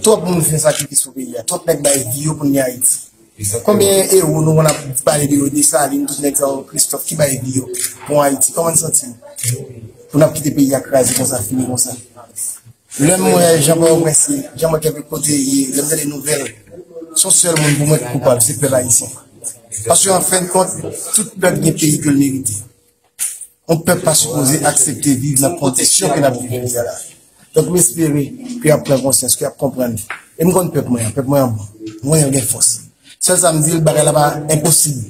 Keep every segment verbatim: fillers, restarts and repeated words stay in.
Twòp moun fè sakrifis pou peyi a. Twòp nèg bay vi yo pou n gen Ayiti. Konbyen ewo nou konn ap pale de yo, Desalin, tout nèg sa yo, Kristòf, ki bay vi yo pou Ayiti? Kòman n santi nou? Pou n ap kite peyi a kraze konsa, fini konsa. Lè m wè jan Pòtoprens ye, jan m wè kèk kote ye, lè m tande nouvèl, se yon sèl moun pou mwen ki koupab, se pèp ayisyen. Paske an fen de kont, tout pèp gen peyi ke l merite. Yon pèp pa sipoze aksepte viv nan kondisyon ke n ap viv jodi a la. Donk, m espere ke y ap pran konsyans, ke y ap konprann. E m konn pèp mwen an, pèp mwen an bon. Mwen an gen fòs. Sèl sa m di l, bagay la pa enposib.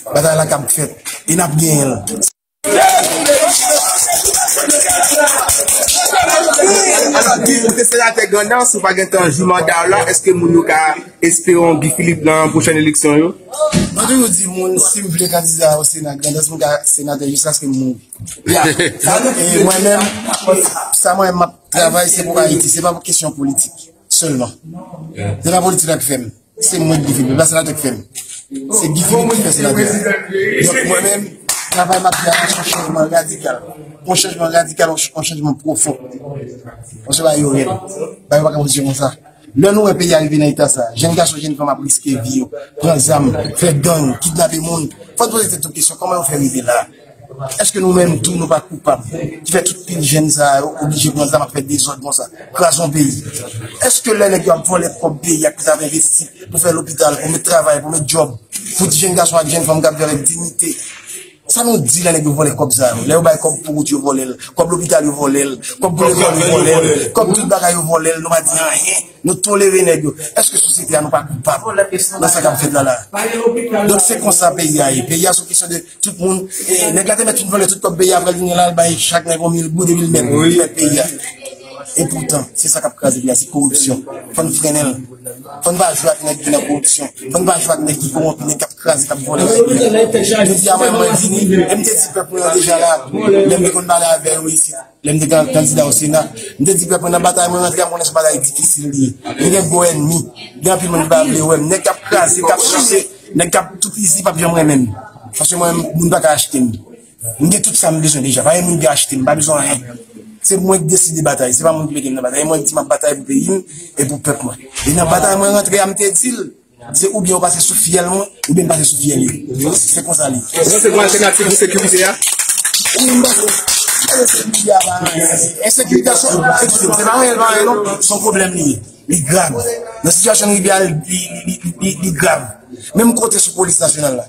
Batay la kab fèt. E n ap genyen l. Alò, di, ou te senatè Grandans, ou pa gentan jwi manda w la, èske moun yo ka espere yon Guy Philippe nan pwochèn eleksyon yo? Mwen toujou di moun, si m vle kandida o Sena Grandans, m ka senatè jiskaske m mouri. Ya. E mwen menm, sa mwen menm m ap travay, se pou Ayiti, se pa pou kesyon politik sèlman. Se pa politik la k fè m. Se mwen ki fè m, se pa senatè k fè m. Se Guy Philippe ki fè senatè. Donk mwen menm, travay m ap fè a, se yon chanjman radikal. Yon chanjman radikal, yon ch-, yon chanjman pwofon. Yon chanjman yo rèd. Bagay pa ka kontinye konsa. Lè nou wè peyi a rive nan eta sa, jèn gason, jèn fanm ap riske vi yo, pran zam, fè gang, kidnape moun. Fò n poze tèt nou kesyon, kòman yo fè rive la? Èske nou menm tou nou pa koupab? Ki fè tout pil jèn sa yo oblije pran zam ap fè dezòd konsa, kraze yon peyi. Èske lè nèg yo ap vòlè kòb peyi a ki t ap envesti pou fè lopital, pou met travay, pou met djòb, pou ti jèn gason ak jèn fanm k ap viv avèk diyite? Sa nou di lè nèg yo vòlè kòb sa yo? Lè yo bay kòb pou wout yo vòlè l, kòb lopital yo vòlè l, kòb pou lekòl yo vòlè l, kòb tout bagay yo vòlè l, nou pa di anyen. Nou tolere nèg yo. Èske sosyete a nou pa koupab nan sa k ap fèt la la? Donk se konsa peyi a ye. Peyi a se yon kesyon de tout moun. E, nèg la te mèt fin vòlè tout kòb peyi a, apre l vin la, l bay chak nèg yon mil goud, de mil mèt, wi, li mèt peyi a. E poutan, se sa k ap kraze peyi a, se koripsyon. Fò n frennen l. Fò n pa jwe ak nèg ki nan koripsyon. Fò n pa jwe ak nèg ki kowonpi, nèg k ap kraze, k ap vòlè bagay peyi a. Jodi a, mwen, mwen vini, e m te di pèp mwen an deja la, lè m te konn pale avè yo isit. Lè m te kan-, kandida o Sena, m te di pèp mwen nan batay mwen rantre a, m konnen se yon batay difisil li ye. Li gen gwo ènmi, gen anpil moun ki pa vle wè m. Nèg k ap kraze, k ap souse, nèg k ap toupizi p ap janm renmen m. Paske mwen, moun pa ka achte m. M gen tout sa m bezwen deja. Pa gen moun ki achte m, m pa bezwen anyen. Se mwen ki deside batay, se pa moun ki mete m nan batay. E mwen ki di m ap batay pou peyi m e pou pèp mwen. E nan batay mwen rantre a, m te di l, se oubyen ou pase sou fyèl mwen, oubyen m pase sou fyèl yo. Se konsa li ye. Ou panse gon altènativ pou sekirite a? Wi, m panse. Ensekirite a pa anyen. Ensekirite a se, se pa anyen, pa anyen non. Se yon pwoblèm li ye. Li grav. Nan sitiyasyon nou rive a, li, li, li, li, li grav. Menm kote sou polis nasyonal la.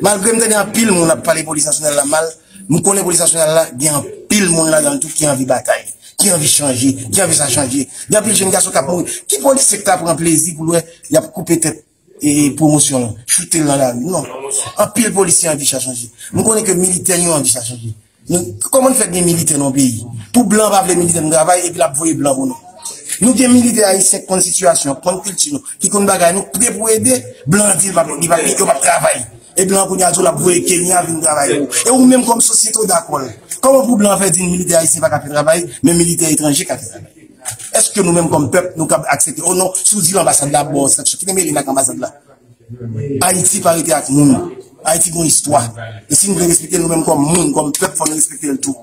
Malgre m tande anpil moun ap pale polis nasyonal la mal, m konnen polis nasyonal la gen anpil moun ladan l tou ki anvi batay, ki anvi chanje, ki anvi sa chanje. Gen anpil jèn gason k ap mouri. Ki polisye k ta pran plezi pou l wè y ap koupe tèt e pwomosyon l, choute l nan lari? Non. Anpil polisye anvi sa chanje. M konnen ke militè yo anvi sa chanje. Nou, kòman n fè gen militè nan yon peyi? Pou blan pa vle militè nou travay, epi l ap voye blan pou nou. Nou gen militè ayisyen k konn sitiyasyon, k konn kilti nou, ki konn bagay, nou pre pou ede, blan an di l p ap, li p ap, yo p ap travay. E blan an kounye a di w l ap voye Kenya vin travay pou ou. E ou menm kòm sosyete w dakò l. Kòman pou blan an fè di n militè ayisyen pa ka fè travay, men militè etranje ka fè travay? Èske nou menm kòm pèp, nou kab aksepte, o non, si w di l anbasad la ap ba w sanksyon, ki te mele m ak anbasad la? Ayiti pa rete ak moun. Ayiti gon istwa. E si n vle respekte l, nou menm kòm moun, kòm pèp, fò n respekte l tou.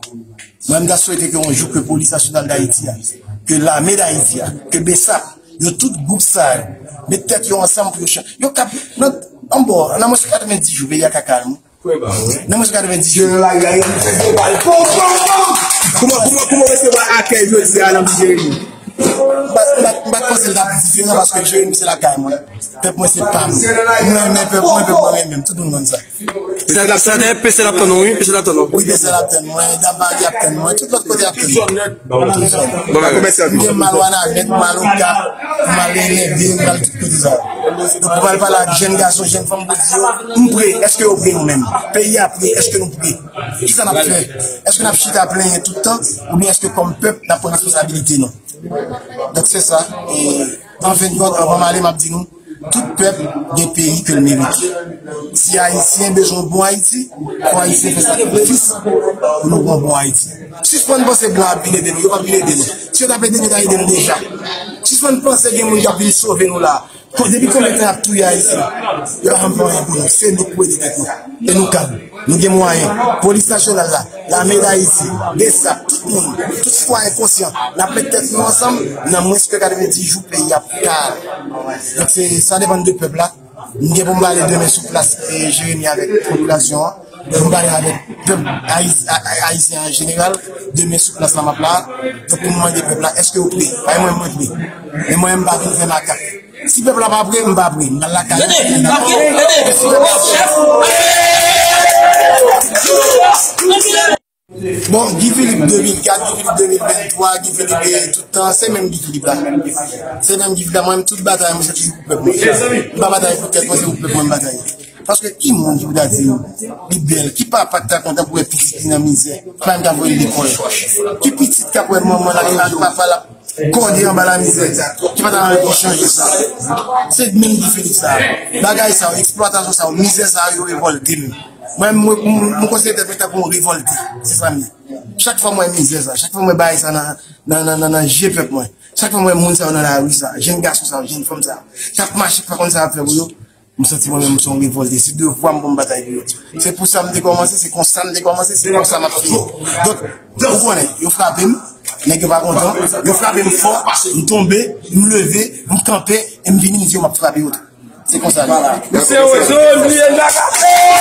Mwen, m ta swete ke yon jou ke Polis Nasyonal Dayiti a, ke Lame Dayiti a, ke BSAP, yo tout gwoup sa yo, met tèt yo ansanm pou yo chan-, yo kab, nan, anbò, nan mwens ke katrevenndis jou, peyi a ka kalm. Nan mwens ke katrevenndis jou. Kouman, kouman, kouman w resevwa akèy jodi a nan Jeremi? M pa, m pa, m pa t panse l t ap diferan paske Jeremi se lakay mwen. Pèp mwen se pa m. Mwen renmen pèp mwen, pèp mwen renmen m. Tout moun konn sa. P C L ap tann ou, wi, P C L ap tann ou. Wi, P C L ap tann mwen, Damari ap tann mwen, tout lòt kote ap tann mwen. Tout zòn. Bon, mèsi anpil. M gen m al Wanament, m al Oka, m al Lèvil, m al tout kote sa. Donk, pou m al pale ak jèn gason, jèn fanm, pou di yo, m pre, èske yo pre nou menm? Peyi a pre, èske nou pre? Kisa n ap fè? Èske n ap chita plenyen tout tan? Oubyen èske kòm pèp, n ap pran responsabilite nou? Donk, se sa. E, an fen de kont, anvan m ale, m ap di nou, tout pèp gen peyi ke l merite. Si Ayisyen bezwen yon bon Ayiti, fò Ayisyen fè sakrifis pou nou gen yon bon Ayiti. Sispann panse blan ap vin ede nou, yo p ap vin ede nou. Si yo t ap ede nou, yo ta ede nou deja. Sispann panse gen moun k ap vin sove nou la. Depi konbyen tan y ap touye Ayisyen? Yo pa janm fè anyen pou nou. Se nou k pou ede tèt nou. E nou kapab. Nou gen mwayen. Polis nasyonal la, Lame Dayiti, BSAP, tout moun, tout sitwayen konsyan, n ap met tèt nou ansanm, nan mwens ke katrevenndis jou peyi a pou ta ale. Donk se, sa depann de pèp la. M gen pou m pale demen sou plas e Jeremi avèk popilasyon an. Pou m pale avèk pèp Ayis- a- a- ayisyen an jeneral, demen sou plas la m ap la. Donk pou m mande pèp la, èske yo pre? Bay mwen, mwen pre. Men mwen, m pa vin fè makak. Si pèp la pa pre, m pa pre. M pral lakay mwen. Tande, m pa pre, tande. Bon, Guy Philippe de mil kat, Guy Philippe de mil venntwa, Guy Philippe, eh, tout tan, se menm Guy Philippe la. Se menm Guy Philippe la, mwen menm tout batay mwen se toujou pou pèp mwen. M pa batay pou tèt mwen, se pou pèp mwen m batay. Paske ki moun ki pou ta di li bèl, ki papa ki ta kontan pou wè pitit li nan mizè, ki pa menm ka voye l lekòl? Ki pitit k ap wè manman l ak papa l ap kòde anba lamizè, ki pa ta anvi pou chanje sa? Se menm Guy Philippe sa. Bagay sa yo, eksplwatasyon sa yo, mizè sa yo, yo revòlte m. Mwen, mwen, mwen, mwen konsidere tèt mwen tankou yon revòlte. Se sa m ye. Chak fwa mwen mizè sa, chak fwa mwen bagay sa nan, nan, nan, nan, nan je pèp mwen, chak fwa mwen moun sa yo nan lari sa, jenn gason sa yo, jenn fanm sa yo, k ap mache, k pa konn sa y ap fè pou yo, m santi mwen menm m se yon revòlte. Se devwa m pou m batay pou yo. Se pou sa m te kòmanse, se konsa m te kòmanse, se konsa m ap fini. Donk, ou konnen, yo frape m, nèg yo pa kontan, yo frape m fò, m tonbe, m leve, m kanpe, e m vini, m di yo m ap frape yo tou. Se konsa. Misye Rozo, bliye l pa ka fè.